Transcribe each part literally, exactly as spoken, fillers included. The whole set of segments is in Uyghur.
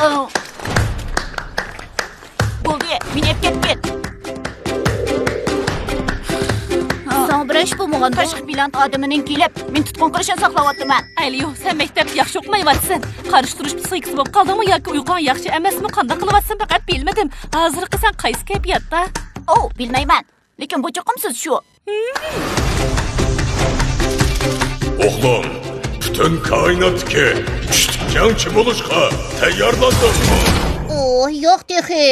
ئاۋ. بولدى، مېنى ئېلىپ كەتكىن. ساڭا بىرەر ئىش بولمىغاندۇ؟ تاشقى پىلان ئادىمىنىڭ كېلىپ، مېنى تۇتقۇن قىلىشىنى ساقلاۋاتىمەن. ئەيلىيۇ، سەن مەكتەپتە ياخشى ئوقۇمايۋاتىسەن. قارشى تۇرۇش پسىخىكىسى بولۇپ قالدىڭمۇ ياكى ئۇيقۇڭ ياخشى ئەمەسمۇ؟ قانداق قىلىۋاتىسەن، پەقەت بىلمىدىم. ھازىرقى سەن قايسى كەيپىياتتا؟ ئوۋ، بىلمەيمەن. لېكىن بۇ چوقۇم سىز شۇ. ئوغلۇم، پۈتۈن كائىناتتىكى كۈچلۈك جەڭچى بولۇشقا تەييارلاندىڭمۇ؟ ئوھ، ياق تېخى.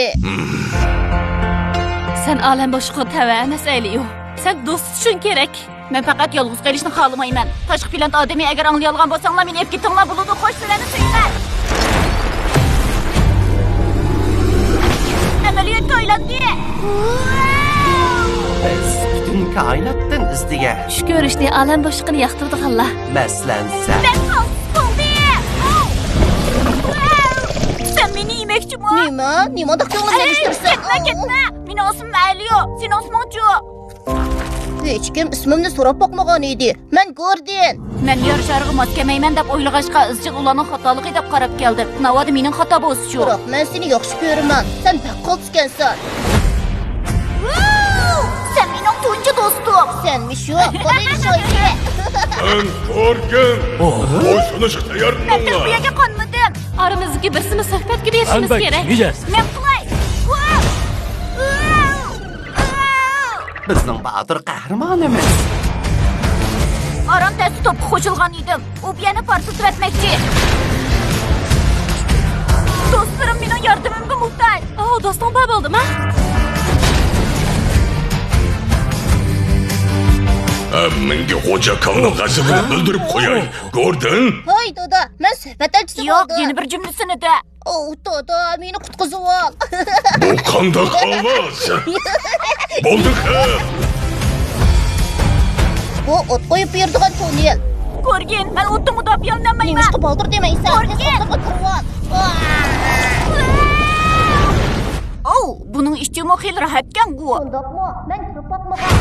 سەن ئالەم بوشلۇقىغا تەۋە ئەمەس، ئەيلىيۇ. سەن دوست ئۈچۈن كېرەك. مەن پەقەت يالغۇز قېلىشنى خالىمايمەن. تاشقى پىلان ئادىمى، ئەگەر ئاڭلىيالىغان بولساڭلار، مېنى ئېلىپ كېتىڭلار، بولىدۇ، خوش، سىلەرنى سۆيىمەن. ئەمەلىيەتكە ئايلاندى. بىز پۈتۈن كائىناتتىن ئىزدىگەن. چۈش كۆرۈشنى، ئالەم بوشلۇقىنى ياقتۇرىدىغانلار. مەسىلەن، سەن. مەن خالتىس بولدى. سەن مېنى يېمەكچىمۇ؟ نېمە؟ نېمانداق كۆڭلۈمنى ئەي، ئېلىشتۇرىسەن؟ كەتمە، كەتمە. مېنىڭ ئىسمىم ئەلىيو. سېنىڭ ئىسمىڭچۇ؟ ھېچكىم ئىسمىمنى سوراپ باقمىغان ئىدى. مەن گوردىن. مەن يەر شارىغا ماس كەلمەيمەن دەپ ئويلىغاچقا، ئىزچىل ئۇلارنىڭ خاتالىقى دەپ قاراپ كەلدىم. ناۋادا مېنىڭ خاتا بولسىچۇ؟ بىراق مەن سېنى ياخشى كۆرىمەن. سەن بەك قالتىسكەنسەن. ۋاۋ! سەن مېنىڭ تۇنجى دوستۇم. سەنمۇ شۇ؟ بولدى، شايخى. مەن گوردىن. بويسۇنۇشقا تەييار مەن تېخى بۇ بولۇڭلار. يەرگە قونمىدىم. ئارىمىزدىكى بىرسىمۇ سۆھبەتكە بېرىشىمىز كېرەك. مەن قىلاي. ۋاۋ! ۋاۋ! بىزنىڭ باتۇر قەھرىمانىمىز. ئاران تەستە توپقا قوشۇلغان ئىدىم. ئۇ بۇ يەرنى پارتلىتىۋەتمەكچى. دوستلىرىم مېنىڭ ياردىمىمگە موھتاج. ئاۋۇ دوستۇڭ بار بولدىما؟ ھەممىڭگە خوجا ئاكاڭنىڭ غەزىپىنى بىلدۈرۈپ قوياي، گوردىن. ھاي، دادا، مەن سۆھبەت ئەلچىسى ياق، بولدۇم. يەنە بىر جۈملىسىنى دە. ئوۋ، دادا، مېنى قۇتقۇزۇۋال. بۇ قانداق ئاۋاز؟ بولدى، خەپ. بۇ ئوت قويۇپ بېرىدىغان توننېل. گورگىن، مەن ئوتتىن مۇداپىئەلىنەلمەيمەن. نېمىشقا بالدۇر دېمەيسەن؟ گورگىن! ئوۋ، بۇنىڭ ئىچىمۇ خېلى راھەتكەنغۇ. شۇنداقمۇ؟ مەن كىرىپ باقمىغان.